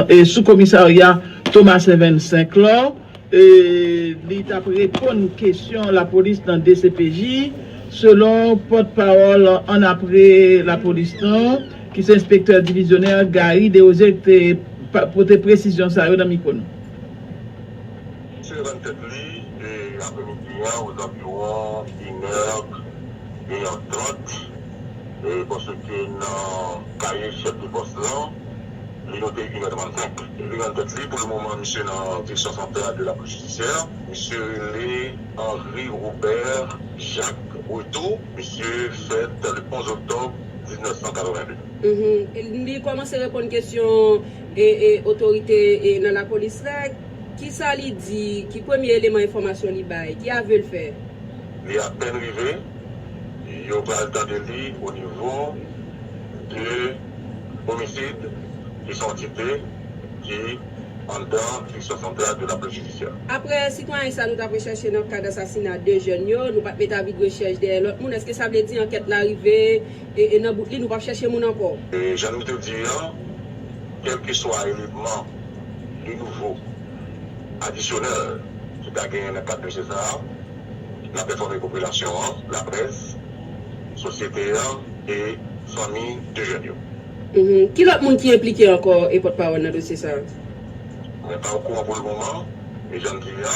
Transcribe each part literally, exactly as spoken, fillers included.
e, sou komisarya Tomasen vennsenk la, e, li t ap reponn kesyon lapolis nan D C P J, selon pòtpawòl annapre lapolis lan, ki se enspektè divizyonè Gary Desrosiers, ki te pa- pote presizyon sa yo nan mikwo nou. Misye rann tèt li, e, aprèmidi a, ozanviwon inè, inè trant, e, paske nan kaye chèf de pòs lan, li note inè trannsenk. Li rann tèt li, pou le moman, misye nan direksyon santral de la polis jidisyè. Misye rele Henri Robert Jacques Reto. Misye fèt le onz oktòb diznèf san katreven de. Mhm. E li kòmanse reponn kesyon e, e, otorite e, nan lapolis la. Kisa li di? Ki premye eleman enfòmasyon li bay? Ki avyo l fè? Li apèn rive, yo pral tande li o nivo de omisid, ki se yon antite ki anndan direksyon santral de la polis jidisyè. Apre sitwayen sa nou t ap rechèche nan kad asasina de jèn yo, nou pa t met avi de rechèch dèyè lòt moun, èske sa vle di ankèt la rive e, e nan bout li, nou p ap chèche moun ankò? E jan nou te di an, kèlkeswa eleman de nouvo, adisyonèl ki ta genyen nan kad dosye sa a, n ap enfòme popilasyon an, laprès, sosyete an e fanmi de jèn yo. Mhm. Ki lòt moun ki enplike ankò e pòtpawòl nan dosye sa a? Mwen pa okouran pou le moman, e jan m di a,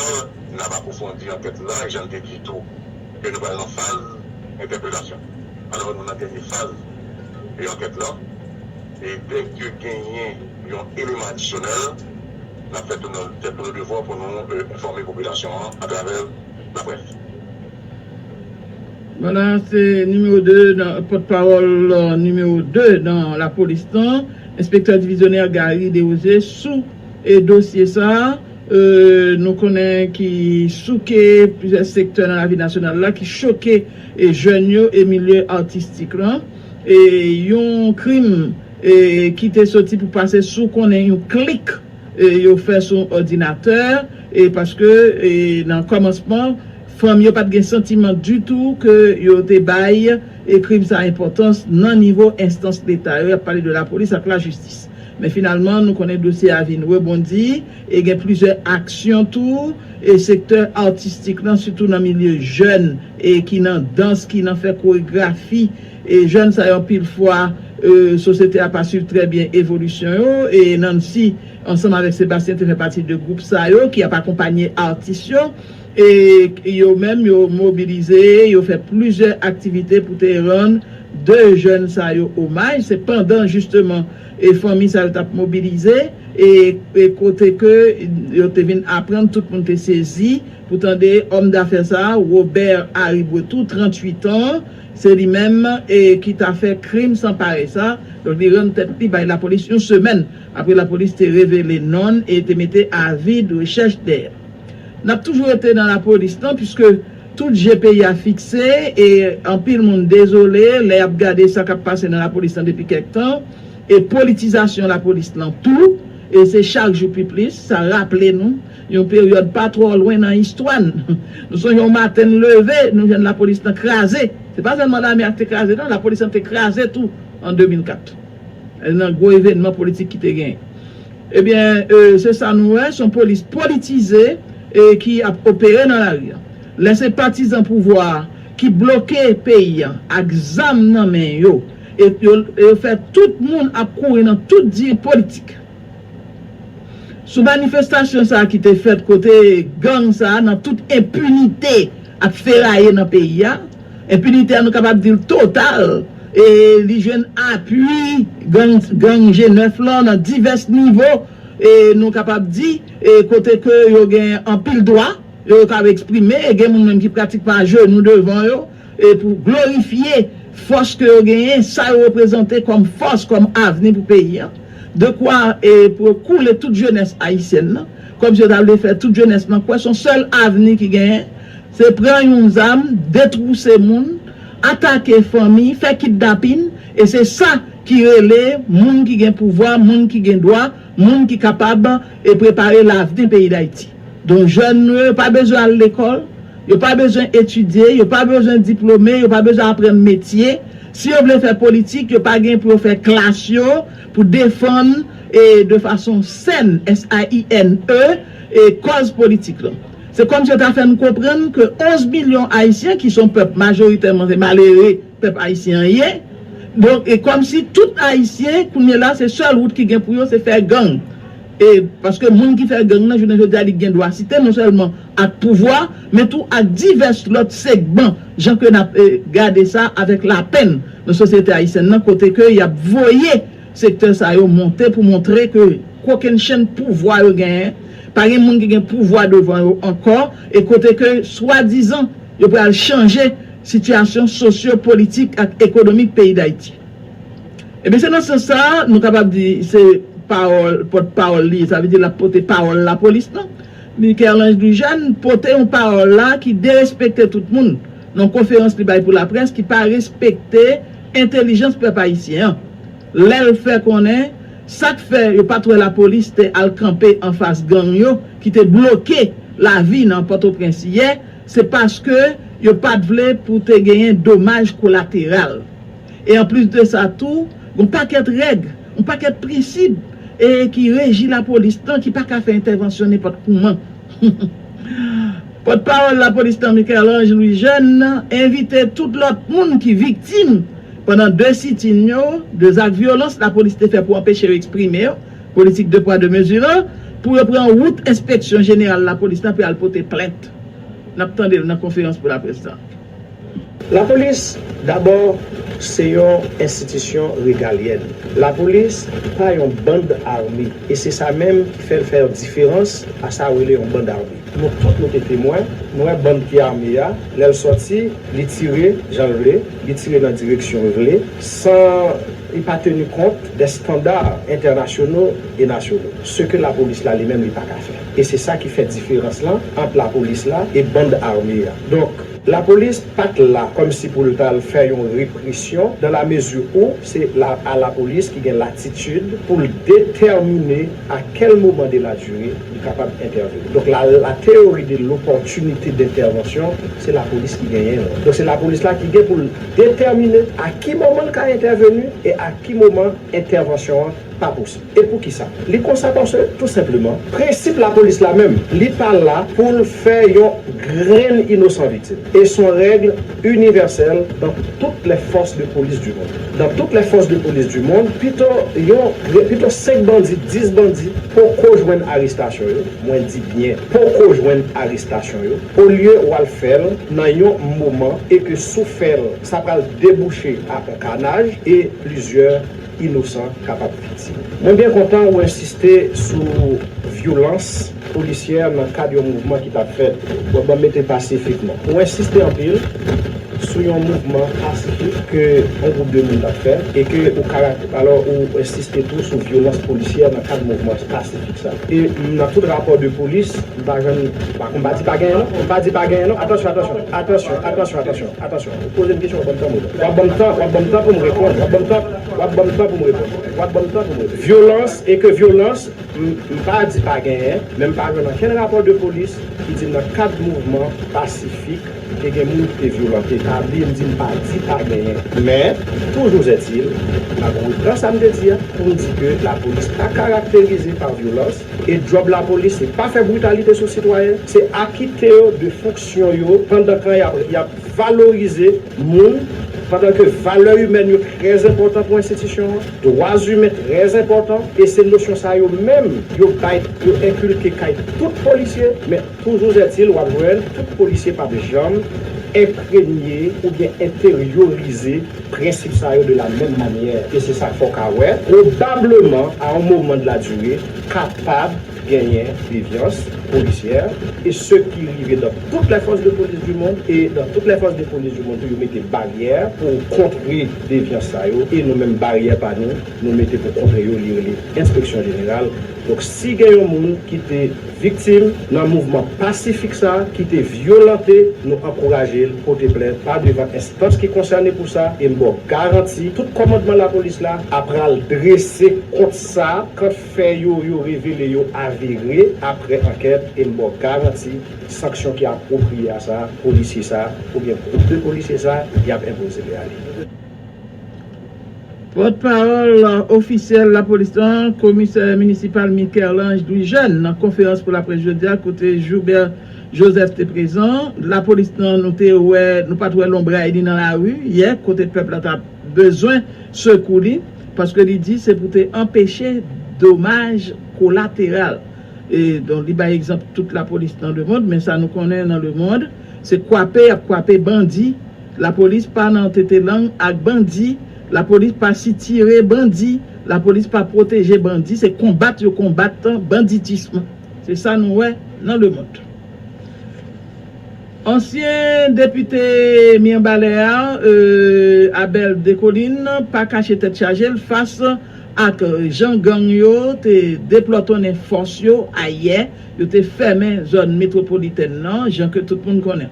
n ap apwofondi ankèt la, e jan m te di tou, ke nou pral nan faz entèpelasyon. Alò, nou nan dènye faz de ankèt la, e dèke genyen yon eleman adisyonèl, n ap fè tout nou, fè tout nou devwa pou nou, e, enfòme popilasyon an atravè laprès. Vwala, se nimewo de nan, pòtpawòl, e, nimewo de nan lapolis lan, enspektè divizyonè Gary Desrosiers sou, e, dosye sa a, e, nou konnen ki souke plizyè sektè nan lavi nasyonal la, ki choke, e, jèn yo e milye atistik lan. E, yon krim, e, ki te soti pou pase sou konnen yon klik, e, yo fè sou òdinatè, e, paske, e, nan kòmansman, fanm yo pa t gen santiman ditou ke yo te bay, e, krim sa enpòtans nan nivo enstans leta yo, y ap pale de lapolis ak lajistis. Men finalman, nou konnen dosye a vin rebondi, e gen plizyè aksyon tou, e sektè atistik lan, sitou nan milye jèn, e ki nan dans, ki nan fè koregrafi, e jèn sa yo anpil fwa, e, sosyete a pa swiv trè byen evolisyon yo, e Nancy, ansanm avèk Sebastien, te fè pati de gwoup sa yo, ki ap akonpanye atis yo, e yo menm, yo mobilize, yo fè plizyè aktivite pou te rann de jèn sa yo omaj. Se pandan, jisteman, e fanmi sa yo t ap mobilize, e, e kote ke yo te vin aprann, tout moun te sezi pou tande òm dafè sa a, Robert Harry Bretou, tranntuit an, se li menm, e, ki ta fè krim san parèy sa. Donk, li rann tèt li bay lapolis yon semèn apre lapolis te revele non l e te mete avi de rechèch dèyè. N ap toujou rete nan lapolis lan, piske tout je peyi a fikse, e anpil moun dezole lè y ap gade sa k ap pase nan lapolis lan depi kèk tan, e politizasyon lapolis lan tou, e se chak jou pi plis, sa raple nou yon peryòd pa twò lwen nan istwa n. Nou sonje yon maten n leve, nou jwenn lapolis lan kraze. Se pa sèlman lame a ki te kraze, non, lapolis lan te kraze tou an de mil kat. Nan gwo evènman politik ki te genyen. Ebyen, e, se sa nou wè, se yon polis politize, e, ki ap opere nan lari a. Lè se patizan pouvwa a ki bloke peyi a ak zam nan men yo, e yo, e yo fè tout moun ap kouri nan tout diri politik. Sou manifestasyon sa a ki te fèt kote gang sa a nan tout enpinite ap feraye nan peyi a, enpinite a nou kapab di l total, e li jwenn apui gang, gang G nèf lan nan divès nivo, e nou kapab di, e kote ke yo gen anpil dwa, yo ka eksprime, e gen moun menm ki pratikman ajenou devan yo, e pou glorifye fòs ke yo genyen, sa yo reprezante kòm fòs, kòm avni pou peyi a. Dekwa, e, pou koule tout jenès ayisyèn nan, kòmsi yo ta vle fè tout jenès lan kwè se yon sèl avni ki genyen, se pran yon zam, detwouse moun, atake fanmi, fè kidnapin, e se sa ki rele moun ki gen pouvwa, moun ki gen dwa, moun ki kapab, e, prepare lavni peyi Dayiti. Donk, jèn nou yo pa bezwen al lekòl, yo pa bezwen etidye, yo pa bezwen diplome, yo pa bezwen aprann metye. Si yo vle fè politik, yo pa gen pou yo fè klas yo pou defann, e de fason sèn, S A I N E, e kòz politik lan. Se kòmsi yo ta fè n konprann ke onz milyon Ayisyen, ki se yon pèp majoritèman se malere pèp ayisyen an ye, donk, e kòmsi tout Ayisyen, kounye la, se sèl wout ki gen pou yo, se fè gang. E paske moun ki fè gang nan, jounen jodi a, li gen dwa site non sèlman ak pouvwa, men tou ak divès lòt segman, jan ke n ap, e, gade sa avèk lapèn nan sosyete ayisyèn nan, kote ke y ap voye sektè sa yo monte pou montre ke kokennchenn pouvwa yo genyen, pa gen moun ki gen pouvwa devan yo ankò, e kote ke swadizan yo pral chanje sitiyasyon sosyo-politik ak ekonomik peyi Dayiti. Ebyen, se nan sans sa a, nou kapab di se pawòl, pòtpawòl li, sa vle di l ap pote pawòl lapolis lan. Michel-Ange Louis-Jeune pote yon pawòl la ki derespekte tout moun nan yon konferans li bay pou laprès, ki pa respekte entèlijans pèp ayisyen an. Lè l fè konnen sa k fè yo pa t wè lapolis te al kanpe anfas gang yo ki te bloke lavi nan Pòtoprens yè, se paske yo pa t vle pou te genyen domaj kolateral. E anplis de sa tou, gen yon pakèt règ, yon pakèt prensip, e ki reji lapolis lan, ki pa ka fè entèvansyon nenpòt kouman. Pòtpawòl lapolis lan, Michel-Ange Louis-Jeune, envite tout lòt moun ki viktim pandan de sitin yo, de zak vyolans lapolis te fè pou anpeche yo eksprime yo, politik de pwa de mezi lan, pou yo pran wout enspeksyon jeneral lapolis lan pou y al pote plent. N ap tande l nan konferans pou laprès la. Lapolis, dabò, se yon enstitisyon regalyèn. Lapolis pa yon bann ame, e se sa menm ki fè l fè yon diferans a sa yo rele yon bann ame. Nou tout nou te temwen, nou wè bann ki ame a, lè l sòti, li tire jan l vle, li tire nan direksyon l vle, san li pa teni kont dè estanda entènasyonal e nasyonal. Se ke lapolis la li menm li pa ka fè. E se sa ki fè diferans lan ant lapolis la e bann ame a. Donk, lapolis pa t la kòmsi pou l t al fè yon represyon, dans la mesure où se la, a lapolis ki gen latitid pou l detèmine à quel moment de la durée li kapab entèveni. Donk, la, la théorie de l'opportunité d'intervention, se lapolis ki genyen l. Donk, se lapolis la ki gen pou l detèmine a ki moman l ka entèveni e a ki moman entèvansyon an pa posib. E poukisa? Li konsa paske, tou senpleman, prensip lapolis la menm, li pa la pou l fè yon grenn inosan viktim. Et son règle universelle dans toutes les forces de police du monde. Dans toutes les forces de police du monde, pito yon, pito senk bandi, dis bandi poko jwenn arestasyon yo, mwen di byen, poko jwenn arestasyon yo, olye w al fè l nan yon moman e ke si w fè l, sa pral debouche a yon kanaj e plizyè inosan kapab viktim. Mwen byen kontan ou ensiste sou vyolans polisyè nan kad yon mouvman ki t ap fèt. Bon, ban m mete pasifikman. Ou ensiste anpil sou yon mouvman pasifik ke yon gwoup de moun t ap fè e ke ou karak-, alò, ou ensiste tou sou vyolans polisyè nan kad mouvman pasifik sa. E nan tout rapò de polis, m pa janm, pa, m pa di pa genyen non, m pa di pa genyen non. Atansyon, atansyon, atansyon, atansyon, atansyon, atansyon. Ou poze m kesyon, w ap ban m tan, w ap ban m tan, w ap ban m tan pou m reponn, w ap ban m tan, w ap ban m tan pou m reponn, w ap ban m tan pou m reponn. Vyolans, e ke vyolans, m, m pa di pa genyen, men m pa jwenn okenn rapò de polis ki di nan kad mouvman pasifik, te gen moun ki te vyolante. Pa bliye m di m pa di pa genyen. Men, toujours est-il, m ap repran sa m te di a, pou m di ke lapolis pa karakterize pa vyolans, e djòb lapolis, se pa fè britalite sou sitwayen, se akite yo de fonksyon yo pandan ke y ap, y ap valorize moun, pandan ke valè imèn yo trè enpòtan pou enstitisyon an, dwa imen trè enpòtan, e se nosyon sa yo menm yo bay, yo enkilke kay tout polisye, men toujours est-il, w ap jwenn tout polisye p ap janm enpremye oubyen enteryorize prensip sa yo de la menm manyè. E se sa k fè w ka wè, pwobableman, a yon moman de la durée, kapab genyen devyans polisyè, e se ki rive dans toutes les forces de police du monde, e dans toutes les forces de police du monde tou, yo mete baryè pou kontre devyans sa yo, e nou menm baryè pa nou, nou mete pou kontre yo, li rele enspeksyon jeneral. Donk, si gen yon moun ki te viktim nan mouvman pasifik sa a, ki te vyolante, nou ankouraje l pote plent pa devan enstans ki konsène pou sa, e m ba w garanti, tout kòmandman lapolis la ap pral drese kont sa, kont fè yo, yo revele yo avere apre ankèt, e m ba w garanti, sanksyon ki apwopriye a sa, polisye sa, oubyen gwoup de polisye sa, y ap enpoze li a li. Pòtpawòl ofisyèl lapolis lan, komisè minisipal Michel-Ange Louis Jeune, nan konferans pou laprès jodi a, kote Joubert Joseph te prezan, lapolis lan, nou te wè, nou pa t wè lonbray li nan lari yè, kote pèp la t ap bezwen sekou li, paske li di se pou te anpeche domaj kolateral. E, donk, li bay egzanp tout lapolis nan lemonn, men sa nou konnen nan lemonn, se kwape y ap kwape bandi. Lapolis pa nan tete lang ak bandi, lapolis pa sitire bandi, lapolis pa pwoteje bandi, se konbat yo konbat banditism. Se sa nou wè nan lemonn. Ansyen depite Mibalè a, e, Abel Descollines, pa kache tèt chaje l fas ak jan gang yo te deplòtonnen fòs yo ayè, yo te fèmen zòn metwopolitèn nan, jan ke tout moun konnen.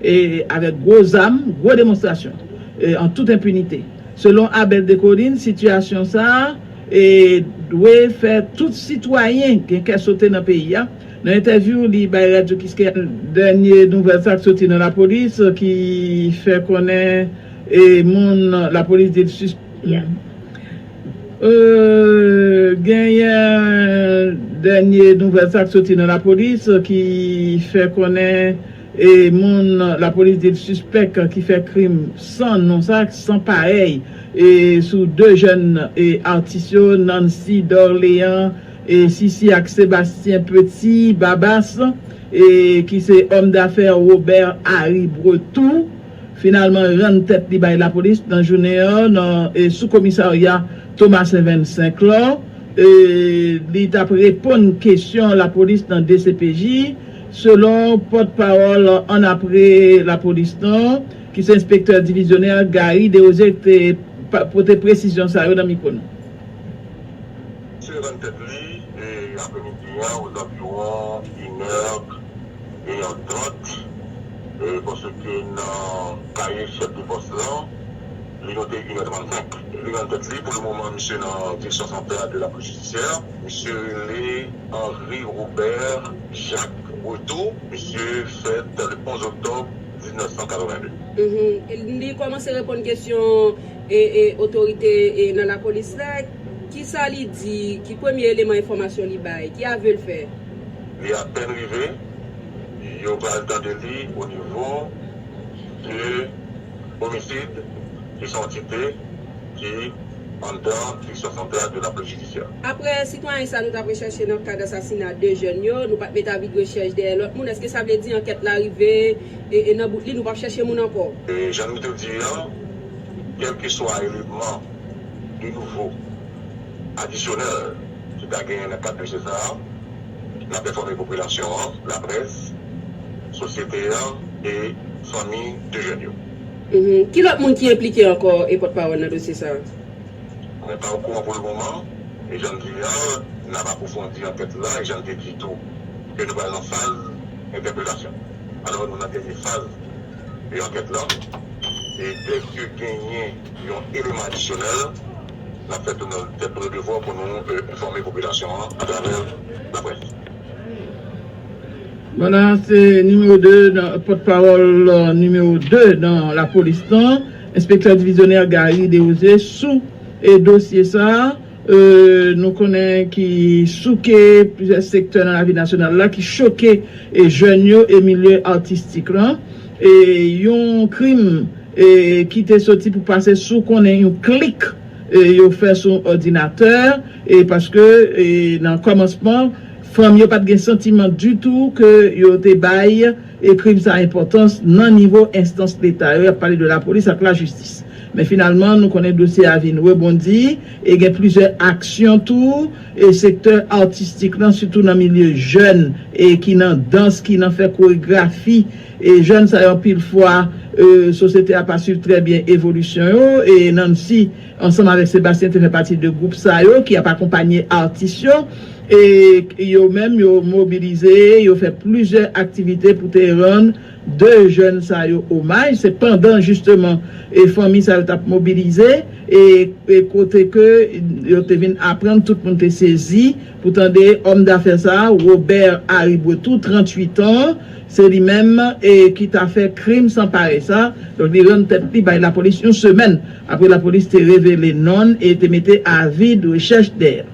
E avèk gwo zam, gwo demonstrasyon, e an tout enpinite. Selon Abel Descollines, sitiyasyon sa a, e, dwe fè tout sitwayen gen kè sote nan peyi a. Nan entèvyou li bay Radyo Kiskeya, dènye nouvèl sa k soti nan lapolis ki fè konnen, e, moun lapolis di l sis- Yeah. Euh, genyen dènye nouvèl sa k soti nan lapolis ki fè konnen, e, moun lapolis di l sispèk ki fè krim san non sa, san parèy, e, sou de jèn, e, atis yo, Nancy Dorléan, e, Sisi ak Sébastien Petit Babas, e, ki se òm dafè Robert Harry Bretou, finalman rann tèt li bay lapolis nan jounen an nan, e, sou komisarya Thomasin vennsenk la. E, li t ap reponn kesyon lapolis nan D C P J, selon pòtpawòl annapre lapolis lan, ki se enspektè divizyonè Gary Desrosiers, te pa- pote presizyon sa yo nan mikwo nou. Misye rann tèt li, e, aprèmidi a, aux environs une heure et trente, e, paske nan kaye chèf de pòs lan, li note une heure trente-cinq. Li rann tèt li, pou le moman, misye nan direksyon santral de la polis jidisyè. Misye rele Henri Robert Jacques Bretou. Misye fèt le onze octobre dix-neuf cent quatre-vingt-deux. Mhm. E li kòmanse reponn kesyon e, e, otorite, e, nan lapolis la. Kisa li di? Ki premye eleman enfòmasyon li bay? Ki avyo l fè? Li apèn rive, yo pral tande li o nivo de omisid, ki se yon antite ki anndan direksyon santral de la polis jidisyè. Apre sitwayen sa nou t ap rechèche nan kad asasina de jèn yo, nou pa t mete avi de rechèch dèyè lòt moun, èske sa vle di ankèt la rive e, e nan bout li, nou p ap chèche moun ankò? E jan nou te di an, kèlkeswa eleman de nouvo adisyonèl ki ta genyen nan kad dosye sa a, n ap enfòme popilasyon an, laprès, sosyete an e fanmi de jèn yo. Mhm. Ki lòt moun ki enplike ankò e pòtpawòl nan dosye sa a? Mwen pa okouran pou le moman, e jan m di a, n ap apwofondi ankèt la, e jan m te di tou, ke nou pral nan faz entèpelasyon. Alò, nou nan dènye faz de ankèt la, e dèke genyen yon eleman adisyonèl, n ap fè tout nou, fè tout nou devwa pou nou, e, enfòme popilasyon an atravè laprès. Bon, la, se nimewo de, nan, pòtpawòl, e, nimewo de nan lapolis lan, enspektè divizyonè Gary Desrosiers, sou, e, dosye sa a, e, nou konnen ki souke plizyè sektè nan lavi nasyonal la, ki choke, e, jèn yo e milye atistik lan. E yon krim, e, ki te soti pou pase sou konnen yon klik, e, yo fè sou òdinatè, e paske, e, nan kòmansman, fanm yo pa t gen santiman ditou ke yo te bay, e, krim sa enpòtans nan nivo enstans leta yo, y ap pale de lapolis ak lajistis. Men finalman, nou konnen dosye a vin rebondi, e gen plizyè aksyon tou, e sektè atistik lan, sitou nan milye jèn, e ki nan dans, ki nan fè koregrafi, e jèn sa yo anpil fwa, e, sosyete a pa swiv trè byen evolisyon yo, e Nancy, ansanm avèk Sébastien, te fè pati de gwoup sa yo, ki ap akonpanye atis yo, e yo menm, yo mobilize, yo fè plizyè aktivite pou te rann de jèn sa yo omaj, se pandan jisteman e fanmi sa yo t ap mobilize e, e kote ke yo te vin aprann tout moun te sezi pou tande òm dafè sa, Robert Harry Bretou, tranntuit an, se li menm e ki ta fè krim san parèy sa. Donk li rann tèt li bay lapolis yon semèn apre lapolis te revele non l e te mete avi de rechèch dèyè l.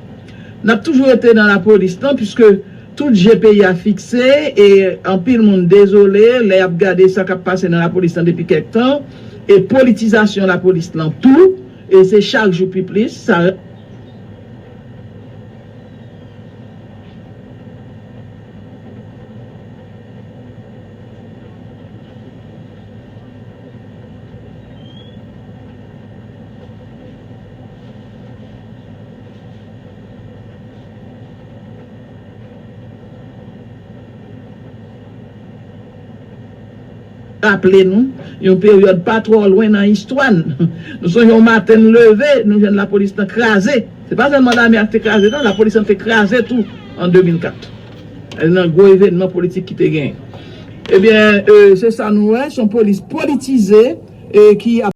N ap toujou rete nan lapolis lan, piske tout je peyi a fikse e anpil moun dezole lè y ap gade sa k ap pase nan lapolis lan depi kèk tan, e politizasyon lapolis lan tou, e se chak jou pi plis. Sa raple nou yon peryòd pa twò lwen nan istwa n. Nou sonje yon maten n leve, nou jwenn lapolis lan kraze. Se pa sèlman lame a ki te kraze, non, lapolis lan te kraze tou an de mil kat. Nan gwo evènman politik ki te genyen. Ebyen, e, se sa nou wè, se yon polis politize e ki ap